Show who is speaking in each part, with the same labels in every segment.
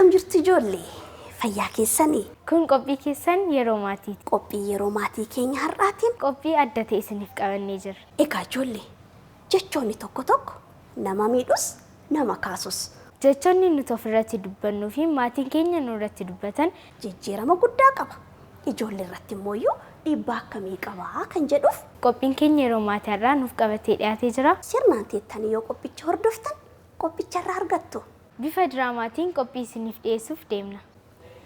Speaker 1: Akkam jirtu ijoollee? Fayyaa keessanii?
Speaker 2: Kun qophii keessan yeroo maatiiti.
Speaker 1: Qophii yeroo maatii keenya har'aatiin
Speaker 2: Qophii adda ta'e isiniif qabannee jirra.
Speaker 1: Egaa ijoollee, jechoonni tokko tokko nama miidhus nama kaasus.
Speaker 2: Jechoonni nuti ofirratti dubbannuu fi maatiin keenya nurratti dubbatan
Speaker 1: jijjiirama guddaa qaba. Ijoollee irratti immoo dhiibbaa akkamii qabaa kan jedhuuf
Speaker 2: qophiin keenya yeroo maatii har'aa nuuf qabatee dhiyaatee jira.
Speaker 1: Sirnaan teettanii yoo qophicha hordoftan qophicha irraa argattu.
Speaker 2: Bifa diraamaatiin qophii isiniif dhiyeessuuf deemna.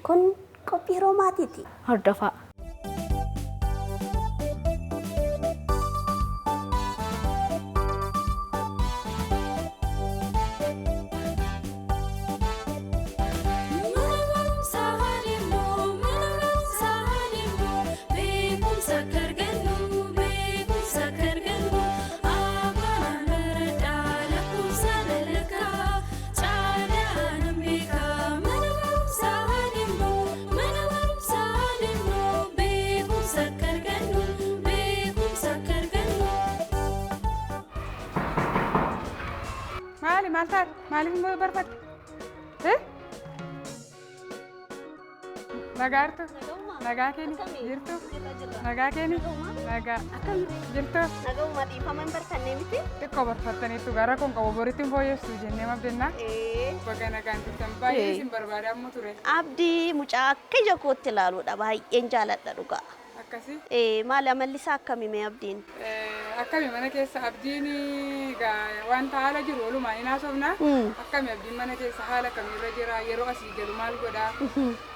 Speaker 1: Kun qophii yeroo maatiiti.
Speaker 2: Hordofaa.
Speaker 3: Maali maal taate? Maaliif immoo barfatte? Nagaa jirtu? Nagaa keeni? Jirtu? Nagaa keeni? Nagaa. Jirtu?
Speaker 1: Nagaumaa dhiifama hin barfannee miti?
Speaker 3: Xiqqoo barfattaniittu gara kun qabu boritti hin fooyyessu jennee mabdennaa. Baga nagaan turtan baay'ee isin barbaadamu ture.
Speaker 1: Abdii mucaa akka ija kootti ilaaluudha baay'een jaaladha dhugaa.
Speaker 3: Akkasii.
Speaker 1: Maali amalli isaa akkamii mee abdiin?
Speaker 3: Akkami mana keessa abdiin wanta haala jiru walumaan hin haasofna. Akkami abdiin mana keessa haala kamiirra jira yeroo asii galu maal godhaa?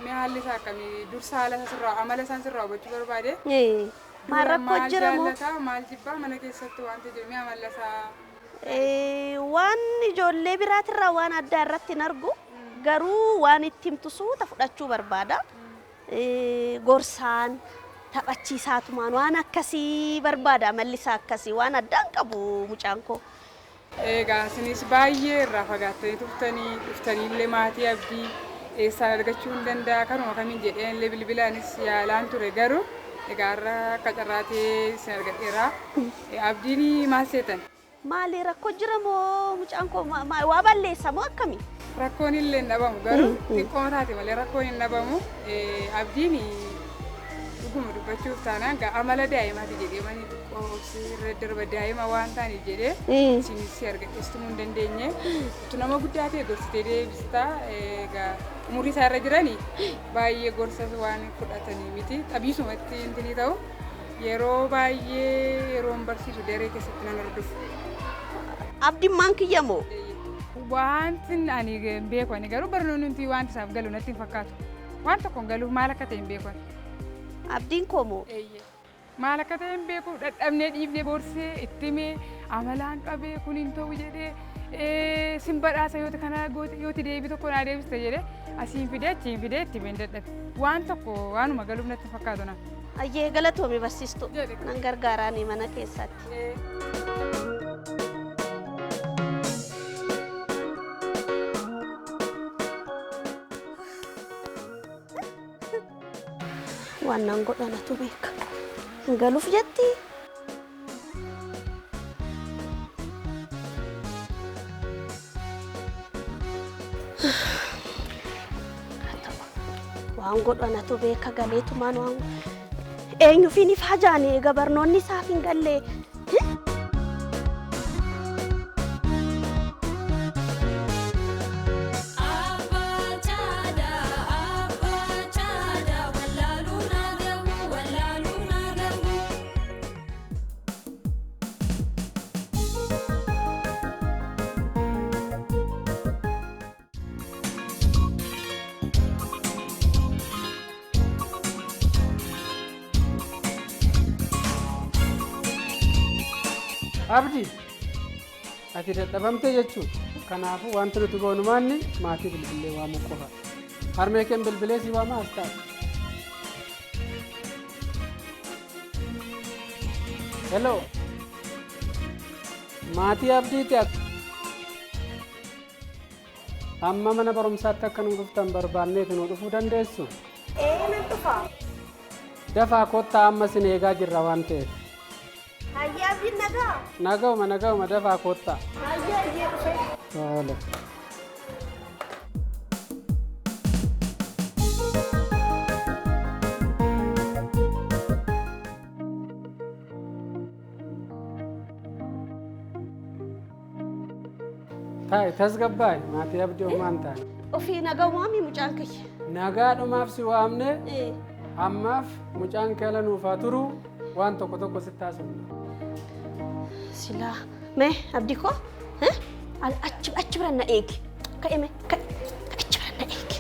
Speaker 3: Mee haalli isaa akkamii dursa haala isaa sirraa amala isaan sirraa hubachuu barbaade.
Speaker 1: Maal rakkoo jira moo?
Speaker 3: Maal jaallata maal jibbaa mana keessatti wanti jiru mee amala isaa.
Speaker 1: Waan ijoollee biraatirraa waan addaa irratti hin argu garuu waan itti himtu suuta fudhachuu barbaada. Gorsaan taphachiisaatumaan waan akkasii barbaada amalli isaa akkasii waan addaan qabu mucaan koo.
Speaker 3: Egaa isinis baay'ee irraa fagaattanii turtanii dhuftanii illee maatii abdii eessaan argachuu hin danda'a kanuma kamiin jedhee illee bilbilaanis yaalaan ture garuu egaa har'a akka carraatee isin argadheera. Abdiin maal seetan?
Speaker 1: Maali rakkoo jira moo mucaan koo waa balleessa moo akkami?
Speaker 3: Rakkoon illee hin dhabamu garuu xiqqoo taate malee rakkoon hin dhabamu. Abdiin dhuguma dubbachuuf taanaan amala daa'imaati jedhee manni xiqqoo irra darba daa'ima waan ta'aniif jedhee isinis argadheestumuu hin dandeenye. Utuu nama guddaa ta'e gorsitee deebistaa egaa umurii isaa irra jiranii baay'ee gorsa waan fudhatanii miti xabiisumatti intini ta'u yeroo baay'ee yeroon barsiisu daree keessatti nan hordofu.
Speaker 1: Abdiin maan kiyya moo?
Speaker 3: Wanti ani beeku ani garuu barnoonni nuti wanti isaaf galu natti hin fakkaatu. Waan tokko hin galuuf maal akka ta'e hin beeku.
Speaker 1: Abdiin koo moo?
Speaker 3: Maal akka ta'e hin beeku dadhabnee dhiifnee borsee itti himee amalaan qabee kun hin ta'u jedhee sin badhaasa yooti kana goote yooti deebii tokko naa deebiste jedhee asiin fidee achiin fidee itti himee dadhabe. Waan tokko waanuma galuuf natti hin fakkaatu na.
Speaker 1: Ayyee galatoomi barsiistu. Nan gargaaraani mana keessatti. Waan nan godhanatu beeka. Hin galuuf jetti. Waan godhanatu beeka galeetumaan waan eenyuufiin ifaa jaanii egaa barnoonni isaaf hin galle.
Speaker 4: Abdii, ati dadhabamte jechuudha. Kanaafuu wanti nuti goonu maanni maatii bilbilee waamuu qofa. Harmee keen bilbilee si waamaa as ta'a. Hello. Maatii Abdiiti amma mana barumsaatti akka nu dhuftan barbaanneetu nu dhufuu dandeessu?
Speaker 1: Nan dhufa.
Speaker 4: Dafaa kottaa amma isin eegaa jirra waan ta'eef.
Speaker 1: Hayyaa Abdiin nagaa?
Speaker 4: Nagauma nagauma dafaa kottaa.
Speaker 1: Hayyaa iyyee dhufe.
Speaker 4: Tole. Taa'i tasgabbaa'i maatii Abdii homaa hin taane.
Speaker 1: Ofii nagawaami mucaan kiyya.
Speaker 4: Nagaadhumaaf si waamne ammaaf mucaan kee ala nuuf haa turu waan tokko tokko sitti haasofna.
Speaker 1: Silaa mee Abdii koo achi achi bira na eegi. Ka'e mee ka'e achi bira na eegi.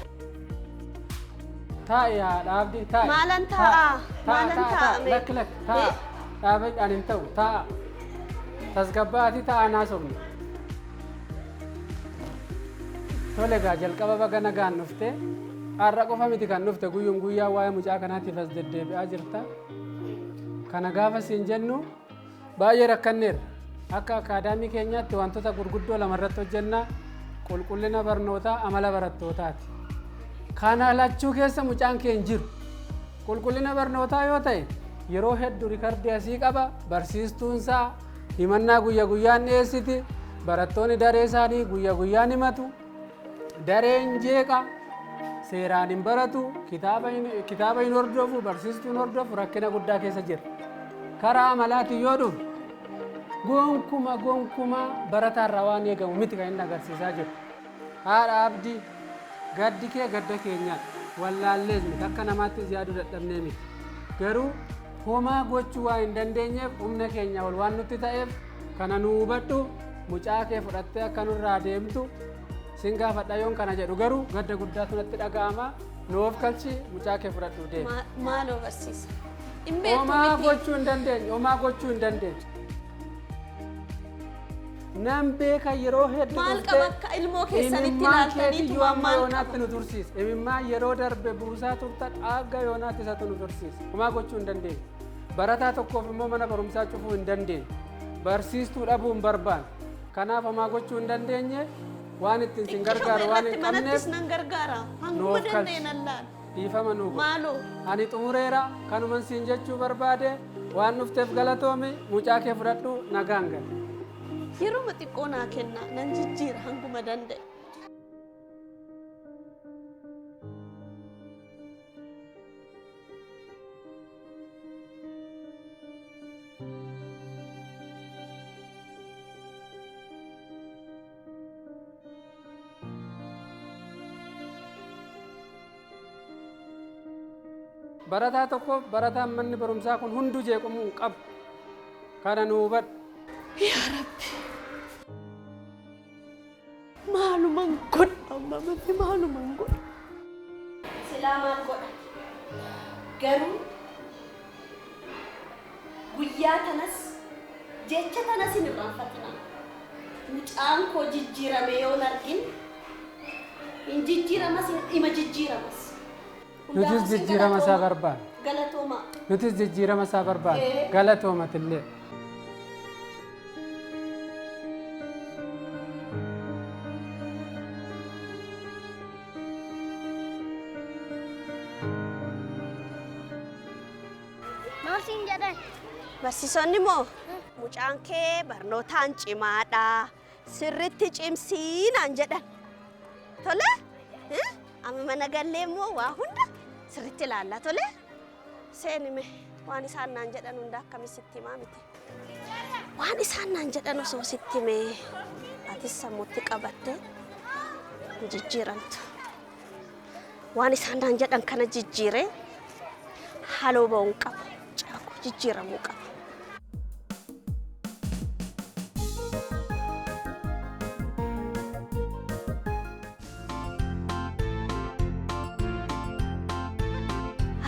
Speaker 4: Taa'i haadha Abdii taa'i.
Speaker 1: Maalan taa'a? Maalan taa'a mee?
Speaker 4: Lakki lakki taa'a. Dhaabadhaan hin ta'u taa'a. Tasgabbaa'atii taa'aa naasofna. Tole egaa jalqaba baga nagaan dhufte. Har'a qofa miti kan dhufte guyyum guyyaa waa'ee mucaa kanaatiif as deddeebi'aa jirta. Kana gaafa siin jennu baay'ee rakkanneerra. Akka akaadaamii keenyaatti wantoota gurguddoo lama irratti hojjenna. Qulqullina barnootaa, amala barattootaati. Kana lachuu keessa mucaan kee hin jiru. Qulqullina barnootaa yoo ta'e yeroo hedduu rikardii asii qaba. Barsiistuunsaa himannaa guyya guyyaan dhiyeessiti. Barattoonni daree isaanii guyya guyyaan himatu. Dareen jeeqa. Seeraan hin baratu. Kitaaba hin hordofu. Barsiistuu hin hordofu. Rakkina guddaa keessa jira. Karaa amalaatiin yoo dhufu gonkuma gonkuma barataarraa waan eegamu miti kan inni agarsiisaa jiru. Haadha Abdii gaddi kee gadda keenyaadha. Wallaallees miti akka namaattis yaaduu dadhabnee miti. Garuu homaa gochuu waan hin dandeenyeef humna keenya ol waan nutti ta'eef kana nu hubadhu mucaa kee fudhattee akka nurraa deemtu sin gaafadha yoon kana jedhu garuu gadda guddaatu natti dhaga'ama. Nu of galchi mucaa kee fudhadhu deemi.
Speaker 1: Maaloo barsiisa. Hin beektu
Speaker 4: Homaa
Speaker 1: miti.
Speaker 4: gochuu hin dandeenye. Homaa gochuu hin dandeenye. Nan beeka yeroo hedduu
Speaker 1: Maal
Speaker 4: dhuftee
Speaker 1: qaba akka ilmoo keessanitti
Speaker 4: imimmaan
Speaker 1: ilaaltaniitu
Speaker 4: keetiyyuu amma
Speaker 1: maal
Speaker 4: yoonaatti
Speaker 1: qaba?
Speaker 4: nu tursiisa. Imimmaan yeroo darbe buusaa turtan aga yoonaatti isatu nu tursiisa. Homaa gochuu hin dandeenye. Barataa tokkoof immoo mana barumsaa cufuu hin dandeenye. Barsiistuu dhabuu hin barbaanne. Kanaaf homaa gochuu hin dandeenye waan ittiin sin gargaaru waan hin qabneef
Speaker 1: Manattis nan gargaara. Hanguma
Speaker 4: nuuf galchi.
Speaker 1: dandeenye laal.
Speaker 4: Dhiifama nuu godhi.
Speaker 1: Maaloo.
Speaker 4: Ani xumureera kanuman siin jechuu barbaade waan dhufteef galatoomi mucaa kee fudhadhu nagaan gali.
Speaker 1: Yeroo xiqqoo naa kenna nan jijjiira hanguma danda'e.
Speaker 4: Barataa tokkoof barataan manni barumsaa kun hunduu jeequmuu hin qabu. Kana nu hubadhu.
Speaker 1: Yaa Rabbi. Maaluman godha amma manni maaluman godha. Silaa maal godha? Garuu guyyaa tanas jecha tanas hin irraanfatinaa. Mucaan koo jijjiirame yoo hin argin hin jijjiiramas ima jijjiiramas.
Speaker 4: Nutis jijjiirama isaa barbaanna.
Speaker 1: Galatoomaa.
Speaker 4: Nutis jijjiirama isaa barbaanna. Galatoomatillee.
Speaker 2: Maal siin jedhan?
Speaker 1: Barsiisonni moo mucaan kee barnootaan cimaadha. Sirritti cimsii naan jedhan. Tole? Amma mana gallee immoo waa hunda sirritti ilaalla. Tole? Seenime waan isaan naan jedhan hunda akkami sitti himaa miti. Waan isaan naan jedhan osoo sitti himee atis sammuutti qabattee hin jijjiiramtu. Waan isaan naan jedhan kana jijjiiree haaloo ba'uu hin qabu. Mucaan koo jijjiiramuu qaba.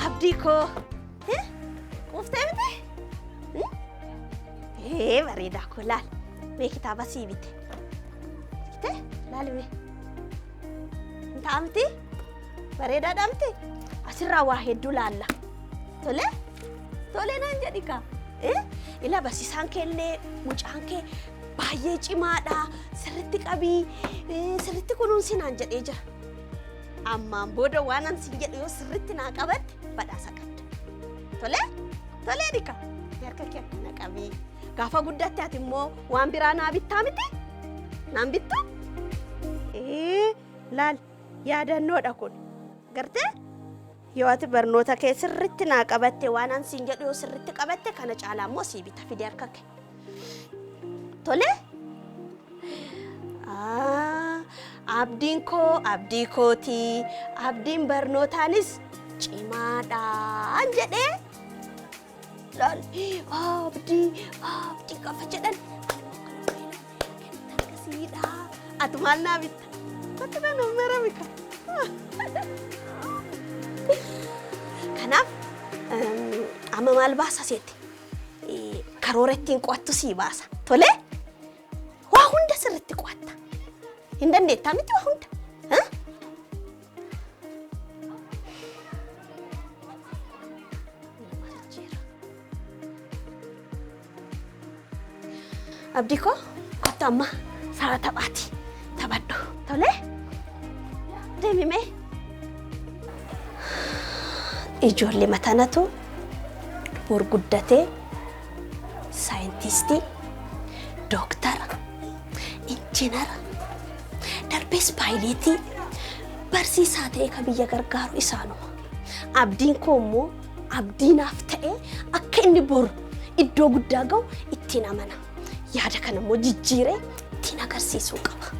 Speaker 1: Abdii koo quuftee miti? Bareedaa koo laal. Mee kitaaba sii bite. Bite laali mee. Hin ta'a miti? Bareedaadha miti? Asirraa waa hedduu laalla. Tole? Tole naan jedhi kaa. Ilaa barsiisaan kee illee mucaan kee baay'ee cimaadha. Sirritti qabii sirritti kunuunsi naan jedhee jira. Ammaan booda waan an siin jedhu yoo sirritti naa qabatte badhaasa qabda. Tole? Tolee dika. Harka kee akkana qabii. Gaafa guddatte ati immoo waan biraa naa bittaa miti? Naan bittu? Laal yaadannoodha kun. Gartee? Yoo ati barnoota kee sirritti naa qabatte waan an siin jedhu yoo sirritti qabatte kana caalaa immoo sii bita fide harka kee. Tole? Abdiin koo abdii kooti. Abdiin barnootaanis cimaadhaan jedhee laal abdii abdii gaafa jedhan akkasiidha. Ati maal naa bitta? Bakka kana maramika. Kanaaf amma maal baasa seete? Karoora ittiin qo'attu sii baasa. Tole? Waa hunda sirriitti qo'atta. Hin dandeettaa miti waa hunda? Abdii koo kottu amma sa'a taphaati. Taphadhu. Tole? Deemi mee. Ijoollee matanatu bor guddatee saayintistii, dooktara, injiinara, darbees paayileetii, barsiisaa ta'ee kan biyya gargaaru isaanuma. Abdiin koo immoo abdii naaf ta'ee akka inni boru iddoo guddaa ga'u ittiin amana. Yaada kana immoo jijjiiree ittiin agarsiisuu qaba.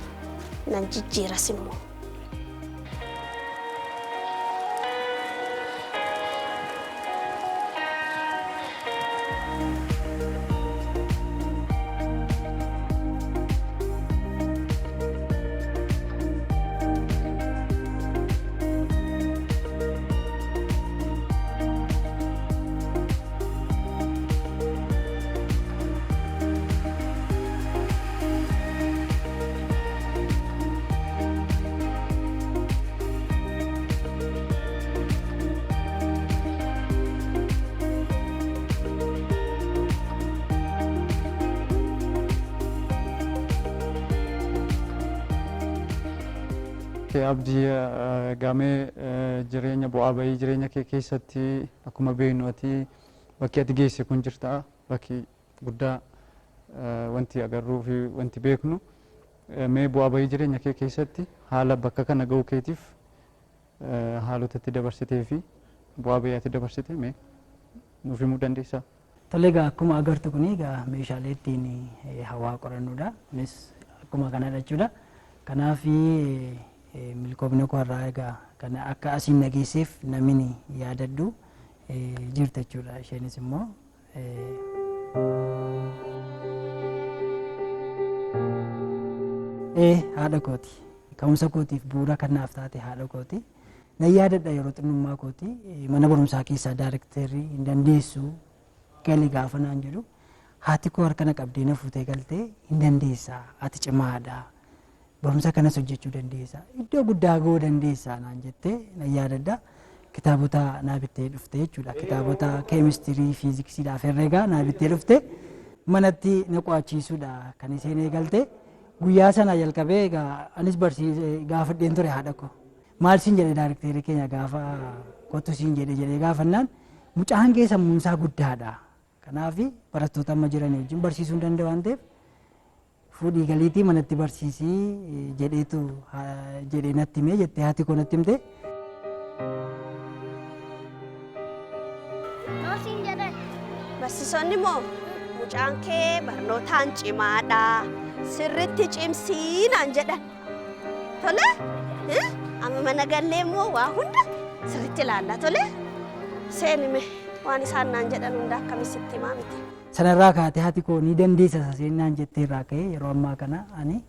Speaker 1: Nan jijjiiras immoo.
Speaker 5: Abdii, gamee jireenya bu'aa bahii jireenya kee keessatti akkuma beeknu ati bakki ati geesse kun jirta, bakki guddaa wanti agarruu fi wanti beeknu. Mee bu'aa bahii jireenya kee keessatti haala bakka kana ga'uu keetiif haalota itti dabarsitee fi bu'aa bahii ati dabarsite mee nuuf himuu dandeessaa?
Speaker 6: Tole, egaa akkuma agartu kun egaa meeshaalee ittiin hawaa qorannudha. Kunis akkuma kanadha jechuudha. Kanaaf milkoomina koo irraa egaa kana akka asiin nageesseef namni yaadadhu jirta jechuudha. Isheenis immoo haadha kooti. Ka'umsa kootiif bu'uura kan naaf taate haadha kooti. Nan yaadadha, yeroo xinnummaa kooti mana barumsaa keessaa daarektarrii hin dandeessu gali gaafa naan jedhu, haati koo harka na qabdee na fuutee galtee, hin dandeessaa, ati cimaadha, barumsa kanas hojjechuu dandeessaa, iddoo guddaa ga'uu dandeessaa naan jettee nan yaadadha. Kitaabota naa bittee dhufte jechuudha. Kitaabota keemistirii, fiiziksiidhaaf herreegaa naa bittee dhufte, manatti na qo'achiisuudha kan isheen eegalte. Guyyaa sana jalqabee egaa anis barsiisee gaafadheen ture haadha koo. Maal siin jedhe daarekteerri keenya gaafa kottu siin jedhe jedhee gaafannaan, mucaan kee sammuunsaa guddaadha. Kanaaf barattoota amma jiran wajjin barsiisuu hin danda'u waan ta'eef fuudhii galiitii manatti barsiisii jedheetu jedhee natti himee jettee haati koo natti himte.
Speaker 2: Maal siin jedhan?
Speaker 1: Barsiisonni immoo mucaan kee barnootaan cimaadha. Sirritti cimsii naan jedhan. Tole? Amma mana gallee immoo waa hunda sirritti ilaalla. Tole? Seenime waan isaan naan jedhan hunda akkamisitti himaa miti.
Speaker 6: Sanarraa kaatee haati koo ni dandeessa saseenaan jettee irraa ka'ee yeroo ammaa kana ani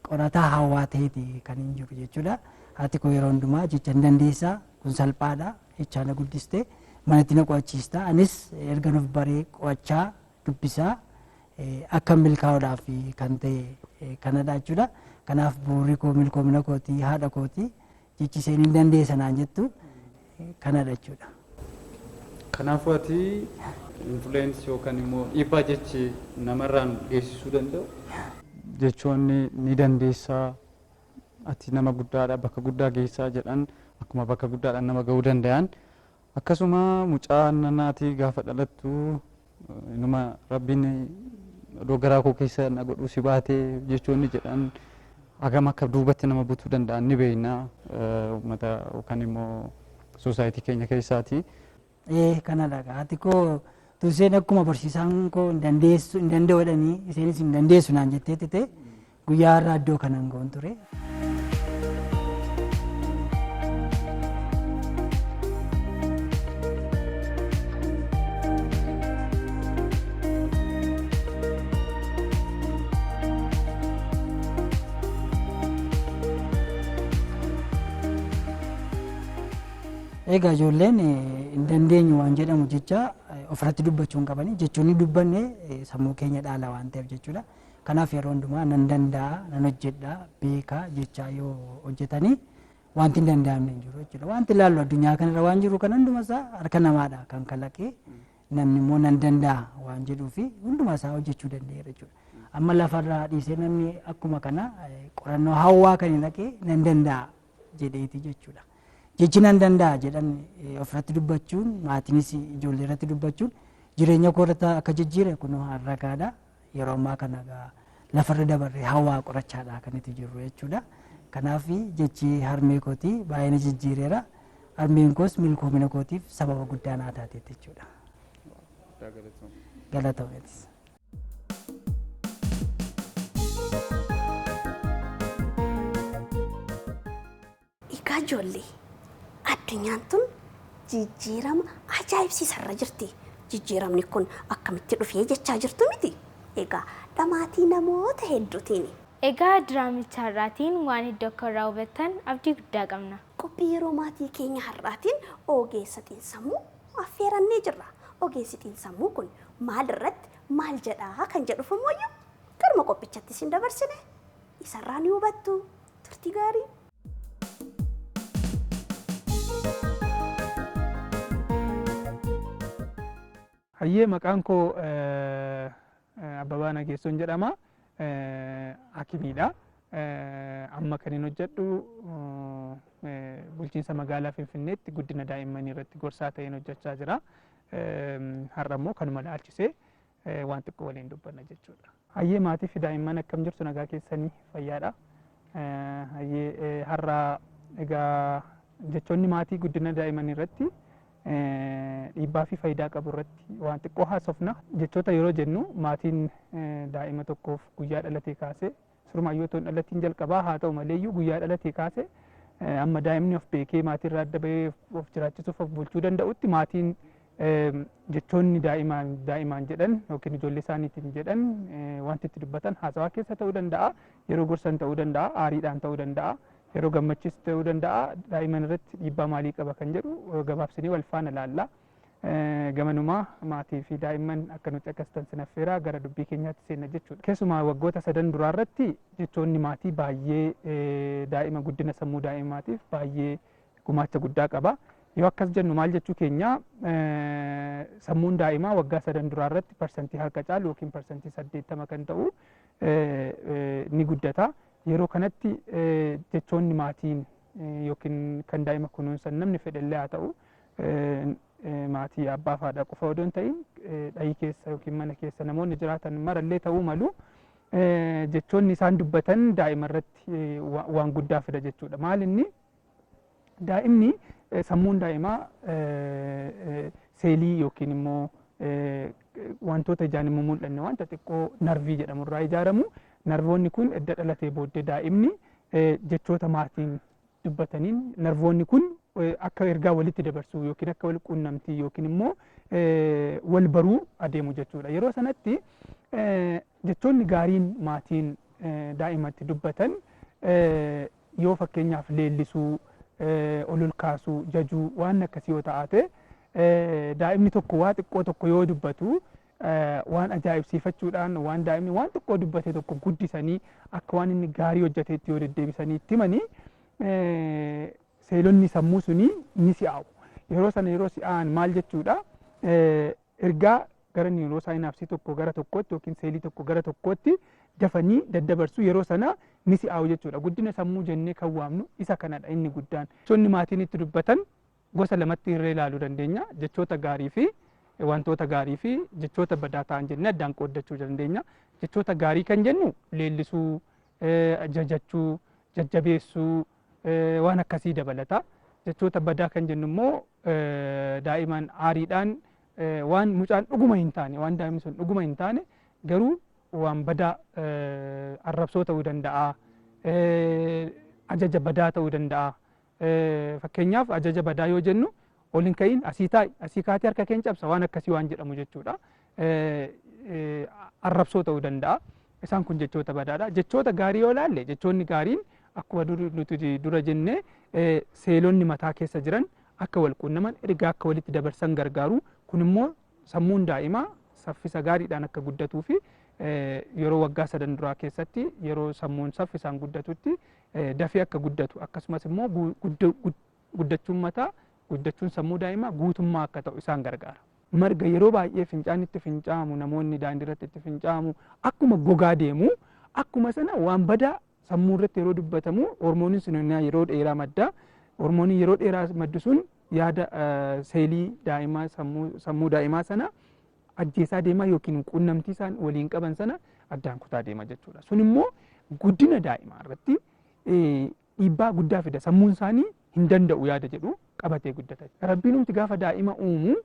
Speaker 6: qorataa hawaa ta'eeti kan hin jiru jechuudha. Haati koo yeroo hundumaa jecha hin dandeessaa, kun salphaadha jechaa na guddiste, manatti na qo'achiista. Anis erga nuuf baree qo'achaa dubbisaa akka milkaa'uudhaaf kan ta'e kanadha jechuudha. Kanaaf bu'uurri koo milkoomina kootii haadha kootii, jechi isheen hin dandeessa naan jettu kanadha jechuudha.
Speaker 5: Kanaafuu ati influence yookaan immoo dhiibbaa jechi namarraan geessisuu danda'u, jechoonni ni dandeessaa, ati nama guddaadha, bakka guddaa geessaa jedhan akkuma bakka guddaadhaan nama ga'uu danda'an, akkasuma mucaa nanaati gaafa dhalattu inuma rabbiin odoo garaa koo keessa na godhuu si baatee jechoonni jedhan hagam akka duubatti nama butuu danda'an ni beekna uummata yookaan immoo society keenya keessaati.
Speaker 6: Ee, kanadha. Haati koo turseen akkuma barsiisaan koo hin dandeessu hin danda'u jedhanii isheenis hin dandeessu naan jetteetti ta'e. Guyyaa har'aa iddoo kanan ga'uun ture. Egaa ijoolleen hin dandeenyu waan jedhamu jecha ofirratti dubbachuu hin qabani. Jechoonni dubbanne sammuu keenya dhaala waan ta'eef jechuudha. Kanaaf yeroo hundumaa nan danda'a, nan hojjedha, beekaa jechaa yoo hojjetanii wanti hin danda'amne hin jiru jechuudha. Wanti ilaallu addunyaa kanarra waan jiru kan hunduma isaa harka namaadha kan kalaqee namni immoo nan danda'a waan jedhuu fi hunduma isaa hojjechuu danda'eera jechuudha. Amma lafarraa dhiisee namni akkuma kana qorannoo hawaa kan hin dhaqee nan danda'a jedheeti jechuudha. Jechi nan danda'a jedhan ofirratti dubbachuun maatiinis ijoollee irratti dubbachuun jireenya koo irratti akka jijjiire kun ragaadha. Yeroo ammaa kana lafarra dabarree hawaa qorachaadha kan itti jirru jechuudha. Kanaaf jechi harmee kootii baay'ee na jijjiireera. Harmeen koos milkoomina kootiif sababa guddaa naa taateetti jechuudha. Galatoomeetis.
Speaker 1: Egaa ijoollee addunyaan tun jijjiirama ajaa'ibsiisarra jirti. Jijjiiramni kun akkamitti dhufee jechaa jirtu miti. Egaa dhamaatii namoota hedduutiin.
Speaker 2: Egaa diraamicha har'aatiin waan hedduu akka irraa hubattan abdii guddaa qabna.
Speaker 1: Qophii yeroo maatii keenya har'aatiin ogeessa xiinsammuu affeerannee jirra. Ogeessi xiinsammuu kun maal irratti maal jedhaa kan jedhuuf immoo garuma qophichatti isin dabarsine isarraa ni hubattu. Turtii gaarii.
Speaker 7: Hayyee maqaan koo Abbabaa Nageessoon jedhama. Hakimiidha. Amma kan hin hojjedhu bulchiinsa magaalaa Finfinneetti guddina daa'immanii irratti gorsaa ta'een hojjechaa jira. Har'a immoo kanuma ilaalchisee waan xiqqoo waliin dubbanna jechuudha. Hayyee maatii fi daa'imman akkam jirtu nagaa keessanii fayyaadha. Hayyee har'a egaa jechoonni maatii guddina daa'immanii irratti dhiibbaa fi faayidaa qabu irratti waan xiqqoo haasofna. Jechoota yeroo jennu maatiin daa'ima tokkoof guyyaa dhalatee kaasee surmaayyuu otoo hin dhalatiin jalqabaa haa ta'u maleeyyuu guyyaa dhalatee kaasee amma daa'imni of beekee maatiirraa adda bahee of jiraachisuuf of bulchuu danda'utti maatiin jechoonni daa'imaan daa'imaan jedhan yookiin ijoollee isaaniitiin jedhan wanti itti dubbatan haasawaa keessa ta'uu danda'a, yeroo gorsan ta'uu danda'a, aariidhaan ta'uu danda'a, yeroo gammachiis ta'uu danda'a, daa'imman irratti dhiibbaa maalii qaba kan jedhu gabaabsinee wal faana ilaalla. Gamanumaa maatii fi daa'imman akka nuti akkas tan sinaffeeraa gara dubbii keenyaatti seenna jechuudha. Keessumaa waggoota sadan duraa irratti jechoonni maatii baay'ee daa'ima guddina sammuu daa'imaatiif baay'ee gumaacha guddaa qaba. Yoo akkas jennu maal jechuu keenya sammuun daa'imaa waggaa sadan duraa irratti parsantii harka caalu yookiin parsantii 80 kan ta'u ni guddata. Yeroo kanatti jechoonni maatiin yookiin kan daa'ima kunuunsan namni fedhellee haa ta'u maatii abbaa fi haadha qofa odoo hin ta'in dhayii keessa yookiin mana keessa namoonni jiraatan marallee ta'uu malu jechoonni isaan dubbatan daa'ima irratti waan guddaa fida jechuudha. Maal inni daa'imni sammuun daa'imaa seelii yookiin immoo wantoota ijaan hin mul'anne wanta xiqqoo narvii jedhamu irraa ijaaramu. Narvoonni kun edda dhalatee booddee daa'imni jechoota maatiin dubbataniin narvoonni kun akka ergaa walitti dabarsuu yookiin akka wal quunnamtii yookiin immoo wal baruu adeemu jechuudha. Yeroo sanatti jechoonni gaariin maatiin daa'imatti dubbatan yoo fakkeenyaaf leellisuu, ol ol kaasuu, jajuu waan akkasii yoo taate daa'imni tokko waa xiqqoo tokko yoo dubbatu waan ajaa'ibsiifachuudhaan waan daa'imni waan xiqqoo dubbate tokko guddisanii akka waan inni gaarii hojjeteetti yoo deddeebisanii itti himanii seelonni sammuu sunii ni si'aawu. Yeroo sana yeroo si'aan maal jechuudha ergaa gara niiroo saayinaapsii tokko gara tokkootti yookiin seelii tokko gara tokkootti dafanii daddabarsuu yeroo sana ni si'aawu jechuudha. Guddina sammuu jennee kan waamnu isa kanadha inni guddaan. Jechoonni maatiin itti dubbatan gosa lamatti irra ilaaluu dandeenya. Jechoota gaarii fi wantoota gaarii fi jechoota badaa ta'an jennee addaan qooddachuu dandeenya. Jechoota gaarii kan jennu leellisuu, jajachuu, jajjabeessuu waan akkasii dabalata. Jechoota badaa kan jennu immoo daa'imaan aariidhaan waan mucaan dhuguma hin taane waan daa'imni sun dhuguma hin taane garuu waan badaa arrabsoo ta'uu danda'a, ajaja badaa ta'uu danda'a. Fakkeenyaaf ajaja badaa yoo jennu ol hin ka'iin, asii taa'i, asii kaatee harka keen cabsa, waan akkasii waan jedhamu jechuudha. Arrabsoo ta'uu danda'a. Isaan kun jechoota badaadha. Jechoota gaarii yoo ilaalle, jechoonni gaariin akkuma nuti dura jenne seelonni mataa keessa jiran akka wal quunnaman, ergaa akka walitti dabarsan gargaaru. Kun immoo sammuun daa'imaa saffisa gaariidhaan akka guddatuu fi yeroo waggaa 3 duraa keessatti yeroo sammuun saffisaan guddatutti dafee akka guddatu, akkasumas immoo guddachuun mataa, guddachuun sammuu daa'imaa guutummaa akka ta'u isaan gargaara. Marga yeroo baay'ee fincaan itti fincaa'amu, namoonni daandii irratti itti fincaa'amu, akkuma gogaa deemu, akkuma sana waan badaa sammuu irratti yeroo dubbatamu hormooniin sun yeroo dheeraa madda. Hormooniin yeroo dheeraa maddu sun yaada seelii daa'imaa, sammuu daa'imaa sana ajjeesaa deemaa yookiin quunnamtii isaan waliin qaban sana addaan kutaa deema jechuudha. Sun immoo guddina daa'imaa irratti dhiibbaa guddaa fida. Sammuun isaanii hin danda'u yaada jedhu qabatee guddata. Rabbiin gaafa daa'ima uumu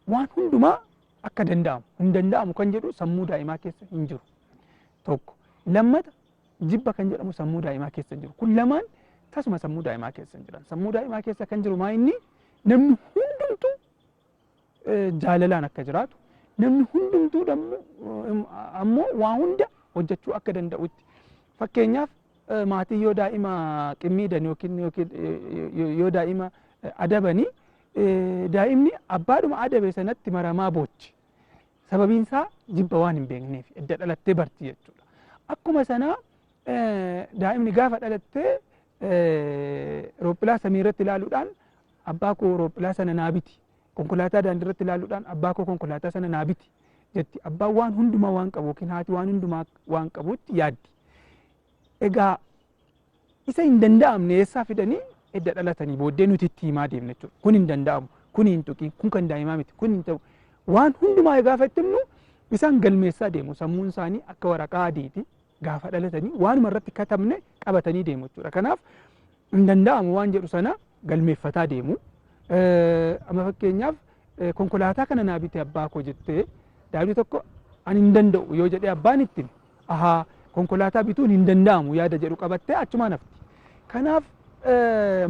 Speaker 7: waan hundumaa akka danda'amu, hin danda'amu kan jedhu sammuu daa'imaa keessa hin jiru. Tokko. Lammata, jibba kan jedhamu sammuu daa'imaa keessa hin jiru. Kun lamaan tasuma sammuu daa'imaa keessa hin jiran. Sammuu daa'imaa keessa kan jiru maa inni namni hundumtuu jaalalaan akka jiraatu, namni hundumtuu ammoo waa hunda hojjechuu akka danda'utti. Fakkeenyaaf maatii yoo daa'ima qimmiidan yookiin yoo daa'ima adabanii, daa'imni abbaadhuma adabe sanatti maramaa boochi. Sababiin isaa jibba waan hin beekneef edda dhalattee barti jechuudha. Akkuma sanaa daa'imni gaafa dhalattee roophilaa samii irratti ilaaluudhaan abbaa koo roophilaa sana naa biti, konkolaataa daandii irratti ilaaluudhaan abbaa koo konkolaataa sana naa biti jetti. Abbaan waan hundumaa waan qabu yookiin haati waan hundumaa waan qabutti yaaddi. Egaa isa hin danda'amne eessaa fidanii? Edda dhalatanii booddee nuti itti himaa deemna jechuudha. Kun hin danda'amu, kun hin tuqin, kun kan daa'imaa miti, kun hin ta'u. Waan hundumaa gaafa itti himnu isaan galmeessaa deemu. Sammuun isaanii akka waraqaa adiiti, gaafa dhalatanii waanuma irratti katabne qabatanii deemu jechuudha. Kanaaf hin danda'amu waan jedhu sana galmeeffataa deemu. Amma fakkeenyaaf konkolaataa kana naa bite abbaa koo jettee daa'imni tokko ani hin danda'u yoo jedhee abbaan itti hime, ahaa, konkolaataa bituun hin danda'amu yaada jedhu qabattee achumaan hafti. Kanaaf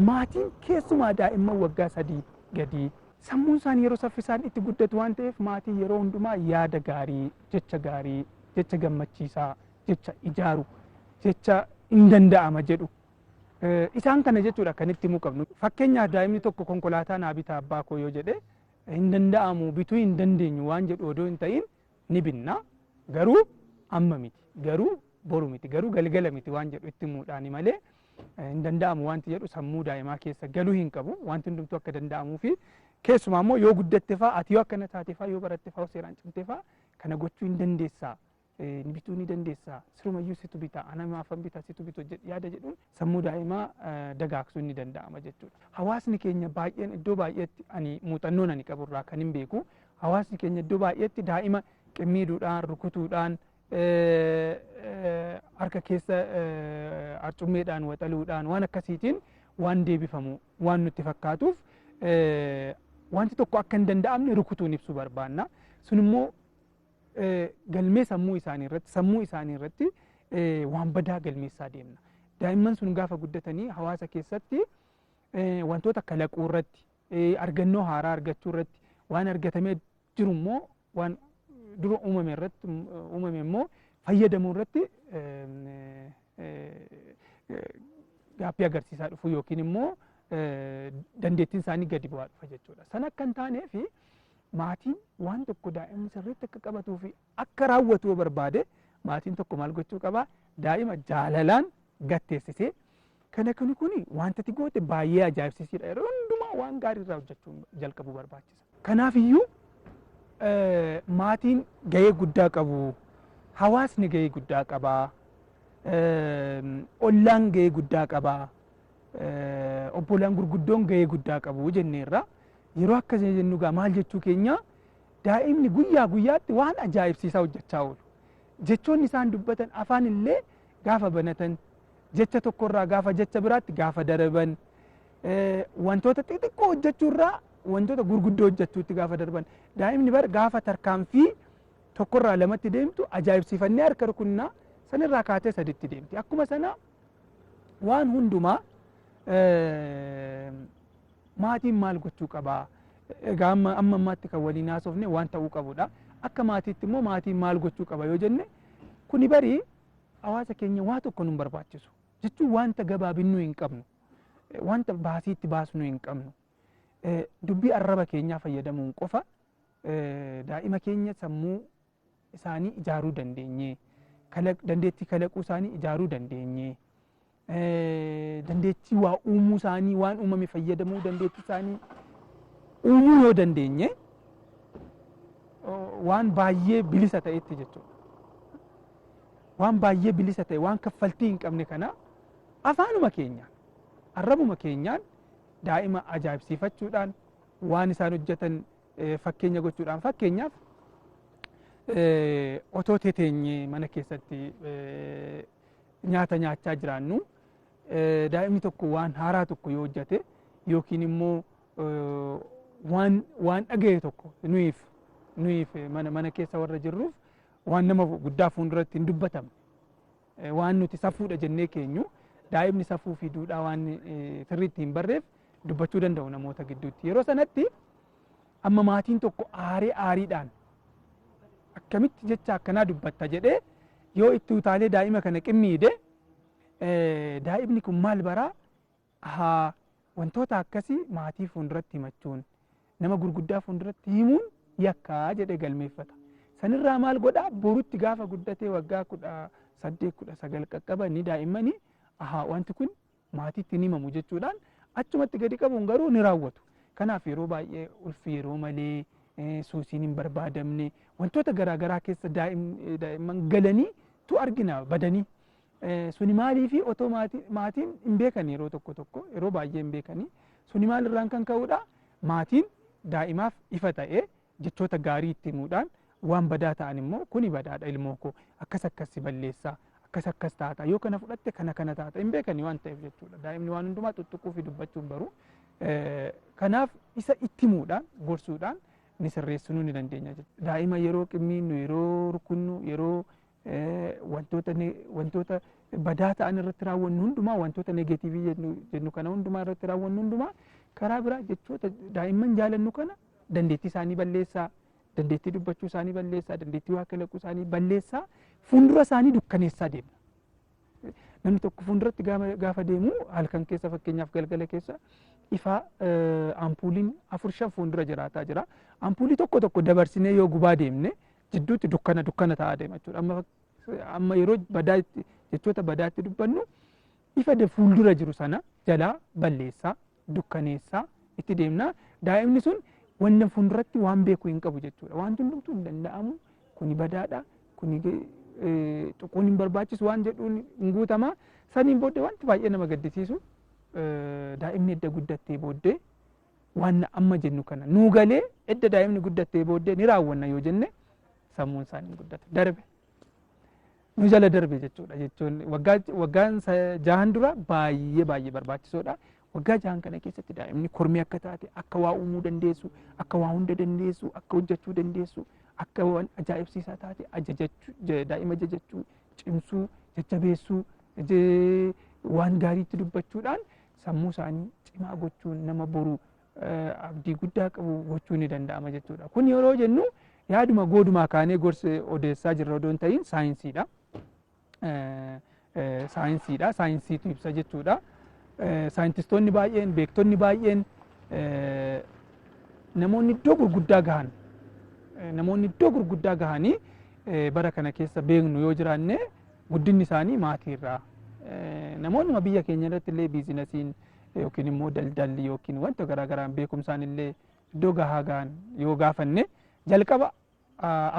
Speaker 7: maatiin keessumaa daa'imman waggaa 3 gadii sammuun isaanii yeroo saffisaan itti guddatu waan ta'eef, maatiin yeroo hundumaa yaada gaarii, jecha gaarii, jecha gammachiisaa, jecha ijaaru, jecha hin danda'ama jedhu isaan kana jechuudha kan itti himuu qabnu. Fakkeenyaaf daa'imni tokko konkolaataa naa bitaa abbaa koo yoo jedhe, hin danda'amu, bituu hin dandeenyu waan jedhu odoo hin ta'in, ni binna, garuu amma miti, garuu boru miti, garuu galgala miti waan jedhu itti himuudhaani malee hin danda'amu wanti jedhu sammuu daa'imaa keessa galuu hin qabu. Wanti hundumtuu akka danda'amuu fi keessumaa immoo yoo guddatte fa'aa, ati yoo akkana taate fa'aa, yoo baratte fa'aa, seeraan cimte fa'aa kana gochuu hin dandeessaa, bituu ni dandeessaa, sirumayyuu situ bitaa, ana maafan bitaa, situ bitu yaada jedhuun sammuu daa'imaa dagaagsuun ni danda'ama jechuudha. Hawaasni keenya baay'een iddoo baay'eetti, ani muuxannoon ani qaburraa kan hin beeku, hawaasni keenya iddoo baay'eetti daa'ima qimmiiduudhaan, rukutuudhaan, harka keessa arcummeedhaan waxaluudhaan, waan akkasiitiin waan deebifamu waan nutti fakkaatuuf wanti tokko akka hin danda'amne rukutuun ibsuu barbaanna. Sun immoo galmee sammuu isaanii irratti waan badaa galmeessaa deemna. Daa'imman sun gaafa guddatanii hawaasa keessatti wantoota kalaquu irratti, argannoo haaraa argachuu irratti, waan argatamee jiru immoo waan dura uumame irratti uumame immoo fayyadamuu irratti gaaffii agarsiisaa dhufu yookiin immoo dandeettiin isaanii gadi bu'aa dhufa jechuudha. Sana akka hin taaneef maatiin waan tokko daa'imni sirriitti akka qabatuu fi akka raawwatu yoo barbaade, maatiin tokko maal gochuu qabaa? Daa'ima jaalalaan gatteessisee, kana kuni kuni wanta ati goote baay'ee ajaa'ibsiisiidha. Yeroo hundumaa waan gaarii irraa hojjechuu jalqabuu barbaachisa. Kanaaf iyyuu maatiin gahee guddaa qabu. Hawaasni gahee guddaa qaba. Ollaan gahee guddaa qaba. Obbolaan gurguddoon gahee guddaa qabu jenneerra. Yeroo akkasii jennu gaa maal jechuu keenya? Daa'imni guyyaa guyyaatti waan ajaa'ibsiisaa hojjechaa oolu. Jechoonni isaan dubbatan, afaan illee gaafa banatan, jecha tokkorraa gaafa jecha biraatti gaafa darban, wantoota xixiqqoo hojjechuurraa wantoota gurguddoo hojjechuutti gaafa darban, daa'imni bar gaafa tarkaanfii Tokkorraa lamatti deemtu ajaa'ibsiifannee harka rukunnaa, sanirraa kaatee saditti deemti. Akkuma sana waan hundumaa maatiin maal gochuu qabaa? Egaa amma ammaatti kan waliin haasofne waan ta'uu qabudha. Akka maatiitti immoo maatiin maal gochuu qaba yoo jenne, kuni barii hawaasa keenya waa tokko nu barbaachisu jechuun wanta gabaabinnuu hin qabnu, wanta baasiitti baasnuu hin qabnu. Dubbii arraba keenyaa fayyadamuun qofa daa'ima keenya sammuu isaanii ijaaruu dandeenye, dandeettii kalaquu isaanii ijaaruu dandeenye, dandeettii waa uumuu isaanii, waan uumame fayyadamuu dandeettii isaanii uumuu yoo dandeenye, waan baay'ee bilisa ta'etti jechuudha. Waan baay'ee bilisa ta'e, waan kaffaltii hin qabne kana afaanuma keenyaan, arrabuma keenyaan daa'ima ajaa'ibsiifachuudhaan, waan isaan hojjetan fakkeenya gochuudhaan, fakkeenyaaf otoo teteenyee mana keessatti nyaata nyaachaa jiraannu, daa'imni tokko waan haaraa tokko yoo hojjete yookiin immoo waan dhagaye tokko nuyiif mana keessa warra jirruuf waan nama guddaa fuulduratti hin dubbatamne, waan nuti safuudha jennee keenyu, daa'imni safuu fi duudhaa waan sirriitti hin barreef dubbachuu danda'u namoota gidduutti. Yeroo sanatti amma maatiin tokko aaree aariidhaan akkamitti jecha akkanaa dubbatta jedhee yoo itti utaalee daa'ima kana qimmiide, daa'imni kun maal baraa? Haa, wantoota akkasii maatii fuulduratti himachuun, nama gurguddaa fuulduratti himuun yakkaa jedhee galmeeffata. Sanirraa maal godhaa? Borutti gaafa guddatee waggaa 18, 19 qaqqabanii daa'immanii, ahaa, wanti kun maatiitti hin himamu jechuudhaan achumatti gadi qabuun garuu ni raawwatu. Kanaaf yeroo baay'ee ulfi yeroo malee, suusiin hin barbaadamne, wantoota garaagaraa keessa daa'imman galanii tu argina badanii. Suni maaliifi otoo maatiin hin beekan, yeroo tokko tokko, yeroo baay'ee hin beekanii. Suni maalirraan kan ka'udha? Maatiin daa'imaaf ifa ta'ee jechoota gaarii itti himuudhaan, waan badaa ta'an immoo kuni badaadha ilmoo koo, akkas akkas si balleessaa, akkas akkas taata, yoo kana fudhatte kana kana taata, hin beekanii waan ta'eef jechuudha. Daa'imni waan hundumaa tuttuquu fi dubbachuu hin baru. Kanaaf isa itti himuudhaan, gorsuudhaan ni sirreessinuu ni dandeenya jechuudha. Daa'ima yeroo qimmiinnu, yeroo rukunnu, yeroo wantoota badaa ta'an irratti raawwannu hundumaa, wantoota negeetiivii jennu kana hundumaa irratti raawwannu hundumaa, karaa biraa jechoota daa'imman jaalannu kana dandeettii isaanii balleessaa, dandeettii dubbachuu isaanii balleessaa, dandeettii waa kalaquu isaanii balleessaa, fuuldura isaanii dukkaneessaa deemna. Namni tokko fuulduratti gaafa deemu halkan keessa, fakkeenyaaf galgala keessa, ifaa ampuuliin 4, 5 fuuldura jiraataa jira. Ampuulii tokko tokko dabarsinee yoo gubaa deemne jidduutti dukkana dukkana ta'aa deema jechuudha. Amma yeroo badaa jechoota badaatti dubbannu ifa fuuldura jiru sana jalaa balleessaa, dukkaneessaa itti deemna. Daa'imni sun wanna fuulduratti waan beeku hin qabu jechuudha. Wanti hundumtuu hin danda'amu, kuni badaadha, kuni tuquun hin barbaachisu waan jedhuun hin guutama. Saniin booddee wanti baay'ee nama gaddisiisu, daa'imni edda guddattee booddee waan amma jennu kana nuu galee, edda daa'imni guddattee booddee ni raawwanna yoo jenne, sammuun isaanii hin guddatu, darbe. Nu jala darbe jechuudha, jechuun waggaan 6n dura baay'ee baay'ee barbaachisoodha. Waggaa 6n kana keessatti daa'imni kormii akka taate, akka waa uumuu dandeessu, akka waa hunda dandeessu, akka hojjechuu dandeessu, akka waan ajaa'ibsiisaa taate ajajachuu, daa'ima ajajachuu, cimsuu, jajjabeessuu, waan gaariitti dubbachuudhaan sammuu isaanii cimaa gochuun nama boru abdii guddaa qabu gochuu ni danda'ama jechuudha. Kun yeroo jennu yaaduma goodumaa kaanee gorsa odeessaa jirra odoo hin ta'in saayinsiidha. Saayinsiidha. Saayinsiitu ibsa jechuudha. Saayintistoonni baay'een, beektonni baay'een, namoonni iddoo gurguddaa gahan, namoonni iddoo gurguddaa gahanii bara kana keessa beeknu yoo jiraanne, guddinni isaanii maatiirraa. Namoonni biyya keenya irratti illee biizinasiin yookiin immoo daldalli yookiin wanta garaagaraan beekumsaan illee iddoo gahaa gahan yoo gaafanne, jalqaba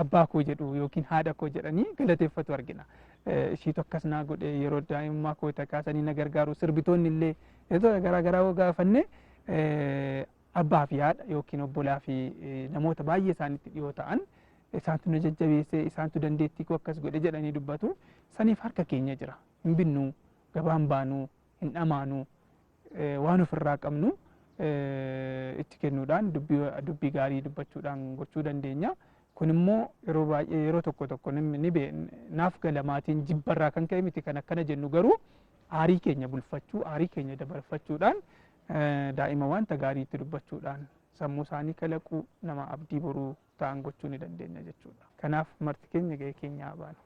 Speaker 7: abbaa koo jedhu yookiin haadha koo jedhanii galateeffatu argina. Ishiitu akkas naa godhe, yeroo daa'imummaa koo kaasanii na gargaaru. Sirbitoonni illee yeroo garaagaraa yoo gaafanne, abbaa fi haadha yookiin obbolaa fi namoota baay'ee isaanitti dhiyoo ta'an, isaantu na jajjabeesse, isaantu dandeettii koo akkas godhe jedhanii dubbatu. Saniif harka keenya jira. Hin binnu, gabaan baanuu, hin dhamaanuu, waan ofirraa qabnu itti kennuudhaan, dubbii gaarii dubbachuudhaan gochuu dandeenya. Kun immoo yeroo baay'ee yeroo tokko tokko ni naaf gala maatiin jibbarraa kan ka'e miti kan akkana jennu garuu aarii keenya bulfachuu, aarii keenya dabarfachuudhaan daa'ima wanta gaarii itti dubbachuudhaan sammuu isaanii kalaquu nama abdii boruu ta'an gochuu ni dandeenya jechuudha. Kanaaf marti keenya gahee keenya haa baanu.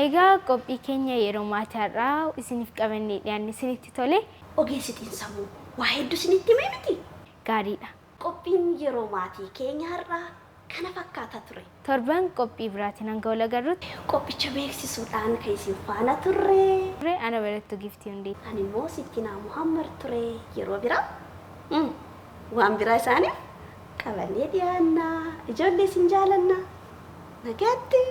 Speaker 2: Egaa qophii keenya yeroo maatii har'aa isiniif qabannee dhiyaanne isinitti tole.
Speaker 1: Ogeessi xiinsammuu waa hedduu isinitti himee miti.
Speaker 2: Gaariidha.
Speaker 1: Qophiin yeroo maatii keenya har'aa kana fakkaata ture.
Speaker 2: Torban qophii biraatiin hanga wal agarrutti.
Speaker 1: Qophicha beeksisuudhaan kan isin faana turre.
Speaker 2: Ana barattuu Giftii Hundee.
Speaker 1: Ani immoo Sittinaa Muhammad ture yeroo biraa. Waan biraa isaaniif qabannee dhiyaanna. Ijoollee isin jaalanna. Nagaatti.